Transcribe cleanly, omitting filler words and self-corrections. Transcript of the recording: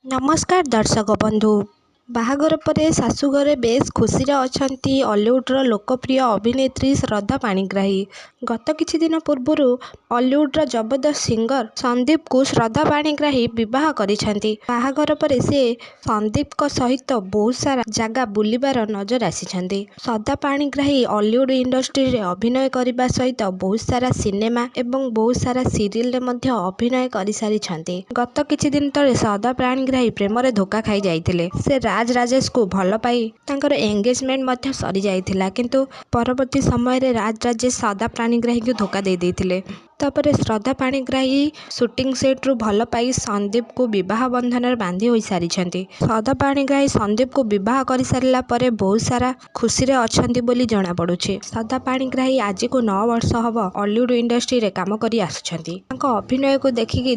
ନମସ୍କାର ଦର୍ଶକ ବନ୍ଧୁ। ବାହାଘର ପରେ ଶାଶୁଘରେ ବେଶ୍ ଖୁସିରେ ଅଛନ୍ତି ଅଲିଉଡ଼ର ଲୋକପ୍ରିୟ ଅଭିନେତ୍ରୀ ଶ୍ରଦ୍ଧା ପାଣିଗ୍ରାହୀ। ଗତ କିଛି ଦିନ ପୂର୍ବରୁ ଅଲିଉଡ଼ର ଜବରଦସ୍ତ ସିଙ୍ଗର ସନ୍ଦୀପଙ୍କୁ ଶ୍ରଦ୍ଧା ପାଣିଗ୍ରାହୀ ବିବାହ କରିଛନ୍ତି। ବାହାଘର ପରେ ସେ ସନ୍ଦୀପଙ୍କ ସହିତ ବହୁତ ସାରା ଜାଗା ବୁଲିବାର ନଜର ଆସିଛନ୍ତି। ଶ୍ରଦ୍ଧା ପାଣିଗ୍ରାହୀ ଅଲିଉଡ଼ ଇଣ୍ଡଷ୍ଟ୍ରିରେ ଅଭିନୟ କରିବା ସହିତ ବହୁତ ସାରା ସିନେମା ଏବଂ ବହୁତ ସାରା ସିରିଏଲରେ ମଧ୍ୟ ଅଭିନୟ କରିସାରିଛନ୍ତି। ଗତ କିଛି ଦିନ ତଳେ ଶ୍ରଦ୍ଧା ପାଣିଗ୍ରାହୀ ପ୍ରେମରେ ଧୋକା ଖାଇ ଯାଇଥିଲେ। ସେ ରାଜ ରାଜେଶଙ୍କୁ ଭଲ ପାଇ ତାଙ୍କର ଏନଗେଜମେଣ୍ଟ ମଧ୍ୟ ସରିଯାଇଥିଲା, କିନ୍ତୁ ପରବର୍ତ୍ତୀ ସମୟରେ ରାଜ ରାଜେଶ ଶ୍ରଦ୍ଧା ପାଣିଗ୍ରାହୀଙ୍କୁ ଧୋକା ଦେଇ ଦେଇଥିଲେ। ତାପରେ ଶ୍ରଦ୍ଧା ପାଣିଗ୍ରାହୀ ସୁଟିଂ ସେଟ୍ରୁ ଭଲ ପାଇ ସନ୍ଦୀପଙ୍କୁ ବିବାହ ବନ୍ଧନରେ ବାନ୍ଧି ହୋଇସାରିଛନ୍ତି। ଶ୍ରଦ୍ଧା ପାଣିଗ୍ରାହୀ ସନ୍ଦୀପଙ୍କୁ ବିବାହ କରିସାରିଲା ପରେ ବହୁତ ସାରା ଖୁସିରେ ଅଛନ୍ତି ବୋଲି ଜଣାପଡ଼ୁଛି। ଶ୍ରଦ୍ଧା ପାଣିଗ୍ରାହୀ ଆଜିକୁ 9 ବର୍ଷ ହେବ ଅଲିଉଡ଼ ଇଣ୍ଡଷ୍ଟ୍ରିରେ କାମ କରି ଆସୁଛନ୍ତି। ତାଙ୍କ ଅଭିନୟକୁ ଦେଖିକି